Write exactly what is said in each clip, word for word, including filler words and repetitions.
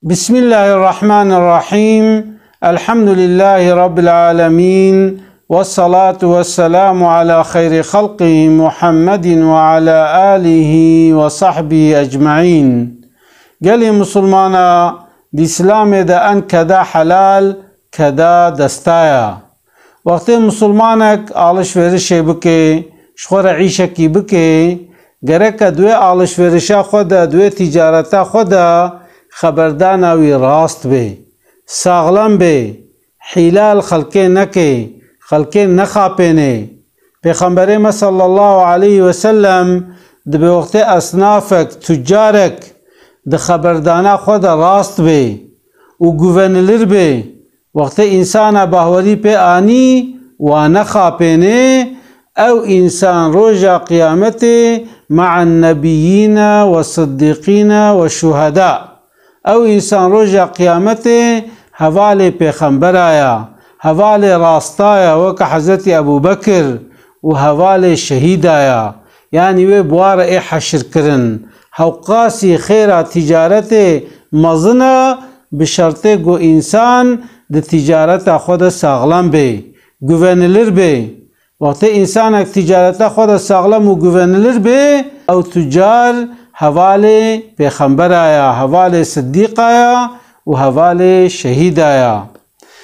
Bismillahirrahmanirrahim. Elhamdülillahi Rabbil alemin. Vessalatu vesselamu ala xeyri xalqihi Muhammedin ve ala alihi ve sahbihi ecmaîn. Gelê Musulmana, di Îslamê de en keda helal, keda desta ya. Wextê Musulmanek alişverişê bike, ji xwe re îşekî bike, gereke di wê alişverişa xwe de, di wê tîcareta xwe de xeberdana wî rast bê, saxlem bê, hîle li xelkê neke, xelkê nexapêne. Pêxemberê me sallallahu aleyhi ve sellem dibe wextê esnafek, tucarek di xeberdana xwe de rast bê û guvenilir bê, wextê însana bahwerî pê anî, wa nexapêne, ew însan roja qiyametê me'en nebiyyîne ve siddîqîne ve şuheda. Ew însan roja qiyametê hevalê pêxembera ya, hevalê rasta ya weke Hezretî Ebû Bekir û hevalê şehîda ya. Yanî wê bi wa re ê heşirkirin. Hewqasî xêra tîcaretê mezin e, bi şertê ku însan di tîcareta xwe de saxlem bê, guvenilir bê. Wextê însanek tîcareta xwe de saxlem û guvenilir bê, ew tucar hevalê pêxembera ya, hevalê siddîqa ya û hevalê şehîda ya.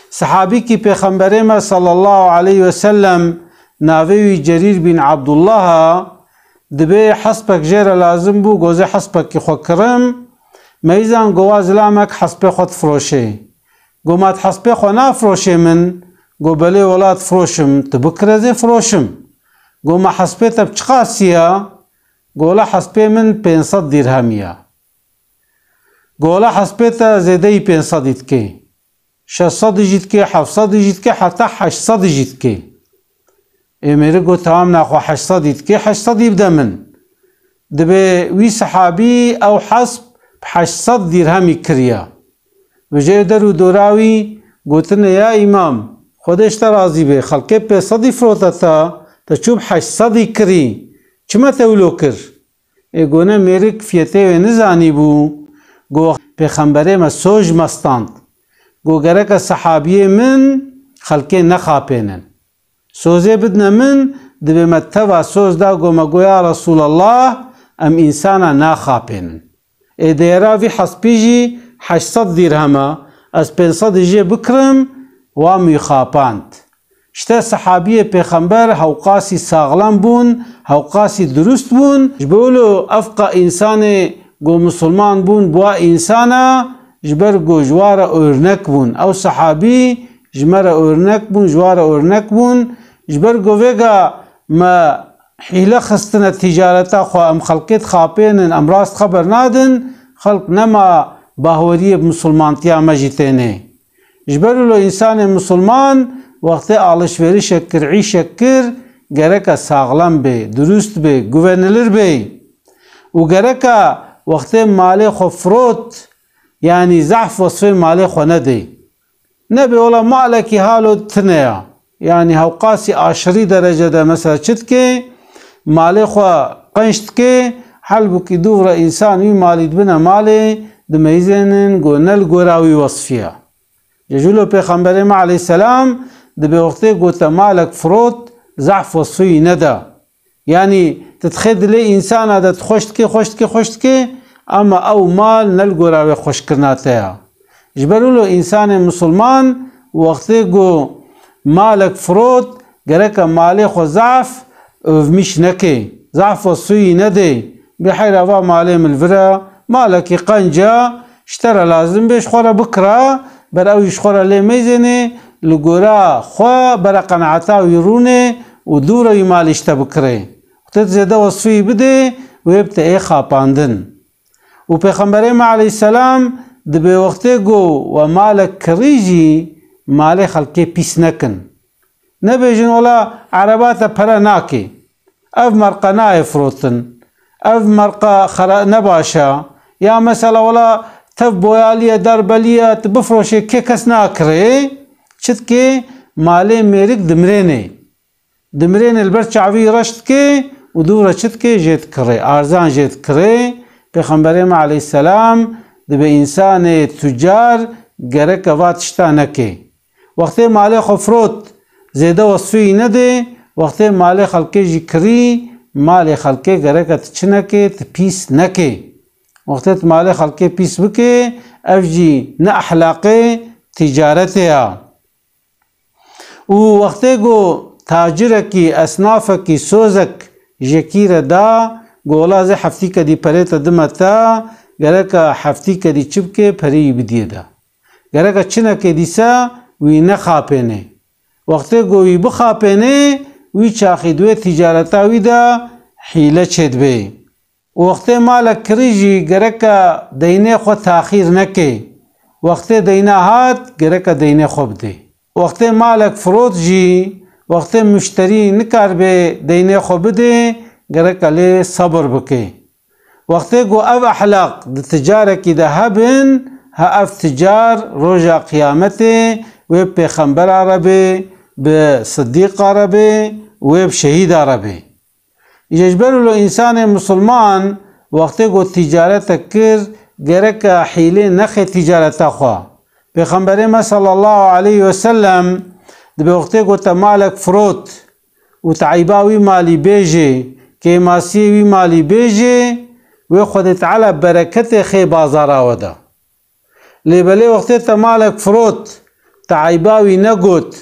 Sehabîkî pêxemberê me sallallahu aleyhi ve sellem, navê wî Cerîr bin Abdullah a, dibê hespek jê re lazim bû, go zê hespekî xwe kirim, meyzan go wa zilamek hespê xwe difiroşê. Go ma tu hespê xwe nafiroşê min? Go belê wela difiroşim, tu bikire zê firoşim. Go ma hespê te bi çiqasî ya? Go wela hespê min pênc sed dîrhemî ya. Go wela hespê te zêdeyî pênc sedî dike. Şeş sedî jî dike, heft sedî jî dike, heta heşt sedî jî dike. Ê mêrik got, tamam, naxwe heşt sedî dike, heşt sedî bide min. Dibê wî sehabî ew hesp bi heşt sed dîrhemî kiriya. Vêjê der û dora wî gotine, ya îmam, Xwedê ji te razî be, xelkê pênc sedî firote te, te çû bi heşt sedî kirî. Çima te wilo kir? Ê gone mêrik fiyetê wê nizanîbû, go pêxemberê me soz ji me stand. Go gereke sehabiyê min xelkê nexapênin. Sozê bidine min, dibê me teva soz da, go me go, ya Resûlallah, em însana naxapênin. Ê deyera vî hespî jî heşt sed dîrhem e, ez pênc sedî jê bikirim, wa min wî xapand. Ji te sehabiyê pêxember hewqasî saxlem bûn, hewqasî dirust bûn. Ji bo wilo evqa însanê ku misilman bûn, bi wa însana ji ber ku ji wa re örnek bûn. Ew sehabî ji me re örnek bûn, ji wa re örnek bûn. Ji ber ku vêga me hîle xistine tîcareta xwe, em xelkê dixapênin, em rast xeber nadin, xelk nema bahweriyê bi misilmantiya me jî tênê. Ji ber wilo însanê misilman wextê alişverişek kir, îşek kir, gereke saxlem bê, dirust bê, guvenilir bê. Û gereke wextê malê xwe firot, yanî zehf wesfê malê xwe nedê. Nebê wela malekî halo tine ya. Yanî hewqasî aşirî derecede mesela çi dike, malê xwe qenc dike, halbûkî dûv re însan wî malî dibine malê, dimeyzênin ku ne li gora wî wesfî ya. Ji wilo pêxemberê me aleyhisselam dibê wextê ku te malek firot, zehf wesfî wî neda. Yanî tu dixê dilê însana de tu xweş dikê, xweş dikê, xweş dikê, ama ew mal ne li gora wê xweşkirina te ya. Ji ber wilo însanê misilman wextê ku malek firot, gereke malê xwe zehf övmîş neke, zehf wesfî wî nedê. Bê heyra va malê min li vir e, malekî qenc e, ji te re lazim bê ji xwe re bikira, ber ew jî ji xwe re lê meyzênê, li gora xwe bere qenaeta wî rûnê û dû re wî malî ji te bikirê. Wextê tu zêde wesfî wî bidê, wê bi te ê xapandin. Û Pêxemberê me aleyhisselam dibê wextê ku we malek kirî jî malê xelkê pîs nekin. Nebêjin, wela ereba te pere nake. Ev merqe nayê firotin. Ev merqe xera-, ne baş e. Ya mesela, wela tev boyalî ye, derbelî ye, tu bifroşê, kê kes nakirê. Çi dikê? Malê mêrik dimrênê. Dimrênê li ber çavî reş dikê û dû re çi dikê? Jê dikirê. Arzan jê dikirê. Pêxemberê me aleyhisselam Dibe însanê tucar gereke va tişta neke. Wextê malê xwe firot, zêde wesûyî nedê, wextê malê xelkê jî kirî, malê xelkê gereke tu çi neke, tu pîs neke. Wextê tu malê xelkê pîs bike, ev jî ne ehlaqê tîcaretê ya. Û wextê ku tacirekî, esnafekî sozek jekî re da, ku wela ez ê heftîke dî perê te dime te, gereka heftîke dî çi bike, perê wî bidiyê de. Gereka çi neke dîse wî nexapêne. Wextê ku wî bixapêne, wî çaxî di wê tîcareta wî de hîle çêdibe. Wextê malek kirî jî gereke deynê xwe taxîr neke. Wextê deyna hat, gereke deynê xwe bidê. Wextê malek firot jî, wextê muşterî nikaribe deynê xwe bidê, gereke lê sebir bike. Wextê ku ev ehlaq di ticarekî de hebin, ha ev ticar roja qiyametê wê bi pêxembera re bê, bi sidîqa re bê, wê bi şehîda re bê. Îja ji ber wilo însanê misilman wextê ku tîcaretek kir, gereke hîlê nexe tîcareta xwe. Pêxemberê me sallallahu aleyhi ve sellem dibe wextê ku te malek firot û te eyba wî malî bêjê, kêmasiyê wî malî bêjê, wê Xwedê Teala bereketê xê bazara we de. Lê belê wextê te malek firot, te eyba wî negot,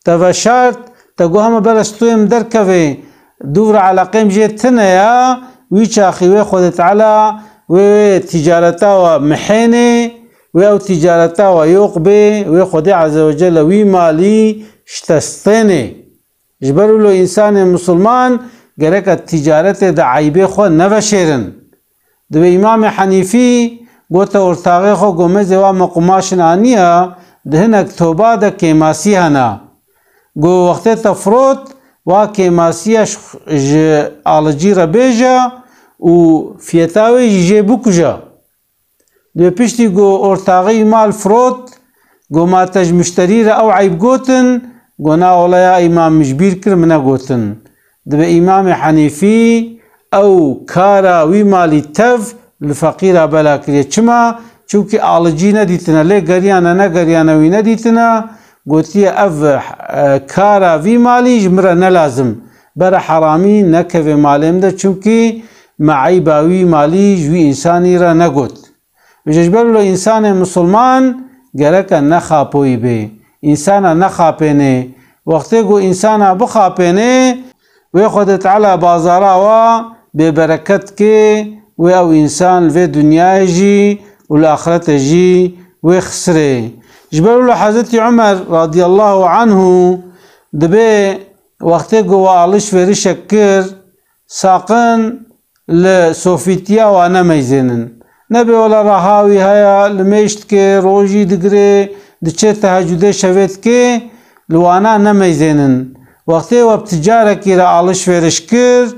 te veşart, te got, hema bere stûyê min derkeve, dûv re eleqê min jê tune ya, wî çaxî wê Xwedê Teala wê, wê tîcareta we mihênê, wê ew tîcareta we yoq bê, wê Xwedê Azze ve Celle wî malî şitestênê. Ji ber wilo însanê misilman gereke tîcaretê de eybê xwe neveşêrin. Dibe Îmamê Henîfî gote ortaxê xwe, go mezê wa me qumaşin aniya, di hinek toba de kêmasî hena. Go wextê te firot, wa kêmasiya ji, ji alicî re bêje û fiyeta wê jî jê bikuja. Lê piştî ku ortaxî mal firot, ku ma te ji muşterî re ew eyb gotin, ku na wela ya îmam, min ji bîr kir, min negotin. Dibe Îmamê Henîfî ew kara wî malî tev li feqîra bela kiriye. Çima? Çimkî alicî nedîtine, lê geriyane negeriyane wî nedîtine, gotiye, ev, e, kara vî malî ji min re ne lazim. Bere heramî nekeve malê min de, çimkî me eyba wî malî ji wî însanî re negot. Vêca ji ber wilo însanê misilman gereke nexapoyî bê. Însana nexapênê. Wextê ku însana bixapênê, wê Xwedê Teala bazara wa bêbereket kê, wê ew însan li vê dinyayê jî û li axirete jî wê xisirê. Ji ber wilo Hezretî Umer radiyallahu anhu dibê wextê ku we alişverişek kir, saqin li sofîtiya wa nemeyzênin. Nebê wela reha wî heye, limêj dike, rojî digire, diçe tehecudê şevê dike, li wana nemeyzênin. Wextê we bi ticarekî re alişveriş kir,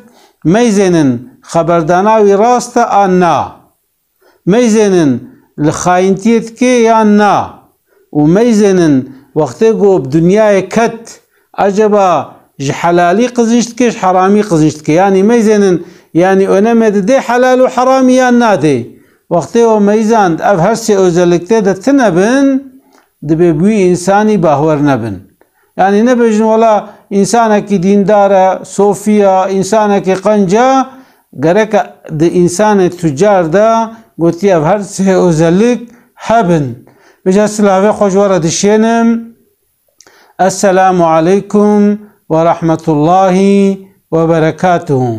meyzênin, xeberdana wî rast e an na. Meyzênin, li xayintiyê dike yan na. Û meyzênin, wextê ku bi dinyayê ket, eceba ji helalî qizînç dike, ji heramî qizînç dike. Yanî meyzênin, yanî önem didê helal û heramî yan nadê. Wextê o meyzand, ev her sê özelliktê de tine bin, dibê bi wî însanî bahwer nebin. Yanî nebêjin, wela, însanekî dîndar e, sofî ye, însanekî qenc e, gereke di însanê tucar de gotiye ev her sê özellik hebin. Vêca silavê xwe ji we re dişênim. Esselamu aleykum ve rahmetullahi ve berekatuhu.